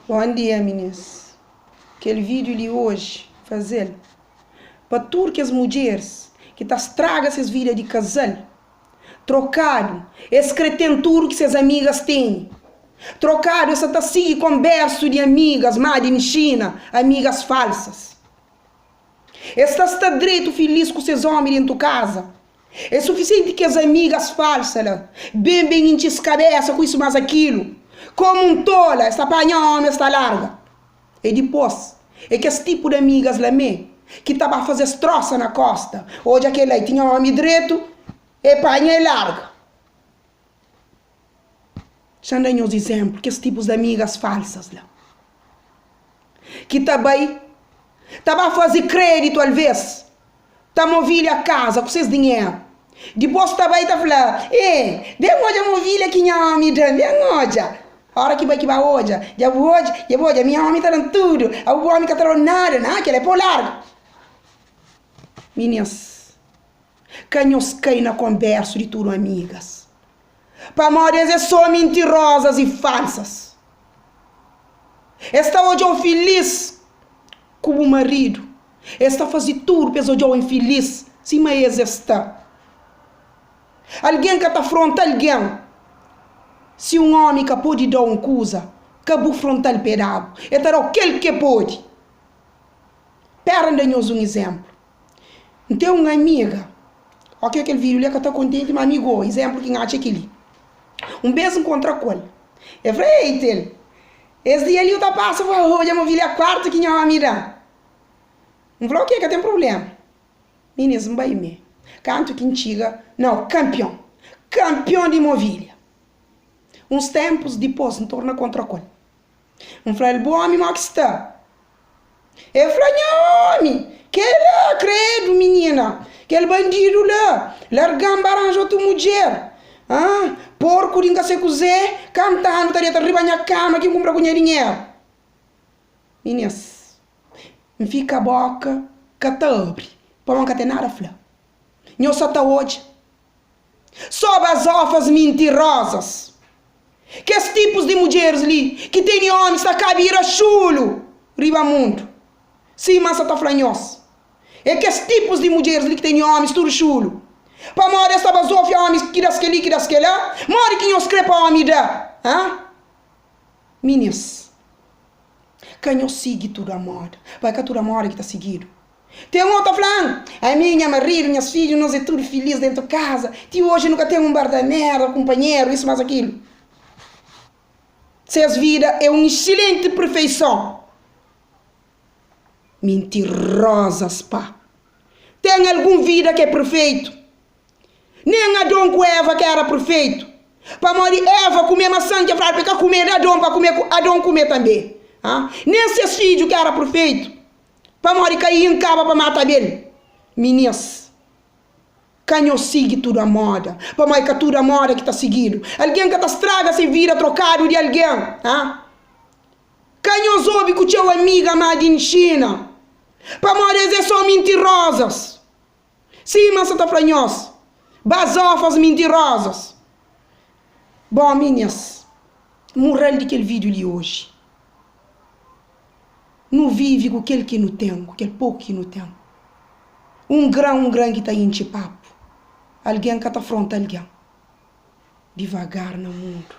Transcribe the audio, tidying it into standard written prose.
Bon dia minis. Kel vídiu li oji faze-l pa tudu kes mudjeris ki ta straga ses vida di kazal trokadu es kre ten tudu ki ses amigas tene trokadu es sa ta sigi konbersu di amigas má di mxina amigas falsas. Es ta sta dretu filis ku ses ómi dentu kaza. É sufisienti kes amigas falsa la ben ben intxi-s kabésa ku isu más akilu. Komu un tola, es ta panha ómi, es ta larga. E dipôs, é kes tipu di amigas la mê ki ta ba faze-s trósa na kósta. Odja kel-la, e tinha ómi dretu, e panha, e larga. Xa N da nhos izénplu, kes tipus di amigas falsas la, ki ta bai, ta ba faze kréditu alvês, ta movilha kaza ku ses dinheru, dipôs ta bai ta fla, Ê, ben odja movilha ki nha ómi da-m, ben odja! Óra ki bai ki ba odja, dja bu odja, dja bu odja, mi ómi ta da-m tudu, abo bu ómi ka ta da-u nada, na, kel-la é pa-u larga! Minis, ka nhos kai na konbérsu di tudu amigas. Pamodi es é sô mintirozas i falsas. Es ta odja-u filís ku bu maridu. Es ta faze tudu pa es odja-u infilis, sima es es sta. Algen ka ta fronta algen. Si un ómi ka pode da-u un kuza, ka bu fronta-l pa e da-bu. E ta da-u kel ki e pode. Pera N da nhos un izénplu. N ten un amiga, ok kel vídiu li el ka ta kontenti ma mi go, izénplu ki N atxa é kel-li. Un bês N kontra ku el, el fla, Ei Tel, es dia li u ta pasa pa odja movilha kuartu ki nha ómi da-m. N fla, ok, ka ten prubléma. Minis, N bai mê. Kantu ki N txiga, nau, kanpion! Kanpion di movilha! Uns ténpus dipôs N torna kontra ku el. N fla-l, Bu ómi mó ki sta? El fla, Nha ómi! Kel-la, kredu, minina! Kel bandidu la, larga-m ba ranja otu mudjer! Ah, porku di N ka se kuzê, kantanu ta deta riba nha kama ki N kunpra ku nha dinheru! Minis, N fika bóka ka ta abri, pamodi N ka ten nada fla. Nhos sa ta odja. Só bazófas mintirosas. Kes tipus di mudjeris li ki tene ómis ta ka bira xulu riba mundu. Sima N sa ta fla nhos. É kes tipus di mudjeris li ki tene ómis tudu xulu. Pamodi es ta bazofia ómis ki das kel-li, ki das kel-la. Modi ki nhos kre pa ómi da? Ha? Minis, ka nhos sigi tudu a móda. Pa é ka tudu a móda ki ta sigidu. Ten otu ta fla-m, Ami, nha maridu, nhas fidju, nos é tudu filís déntu kaza. Ti oji nu ka ten un bardaméra, kunpanheru, isu más akilu. Ses vida é un exsilenti perfeison. Mintirozas, pá! Ten algun vida ki é perfeitu? Nen Adon ku Eva ka éra perfeitu. Pamodi Eva kume masan ki el fladu pa el ka kume, da Adon pa kume, Adon kume tanbê. Nen ses fidju ka éra perfeitu. Pamodi Kain kaba pa mata Abel. Minis, ka nhos sigi tudu a moda, pamodi ka tudu a moda ki ta sigidu. Algen ka ta straga se vida trokadu di algen. Ha? Ka nhos obi ku txeu amiga má di nxina, pamodi es é sô mintirozas. Sima N sa ta fla nhos, bazófas mintirozas. Bon, minis, mural di kel vídiu li oji. Nu vive ku kel ki nu ten, ku kel poku ki nu ten. Un gran, un gran ki ta intxi papu. Algen ka ta fronta algen. Divagar na mundu.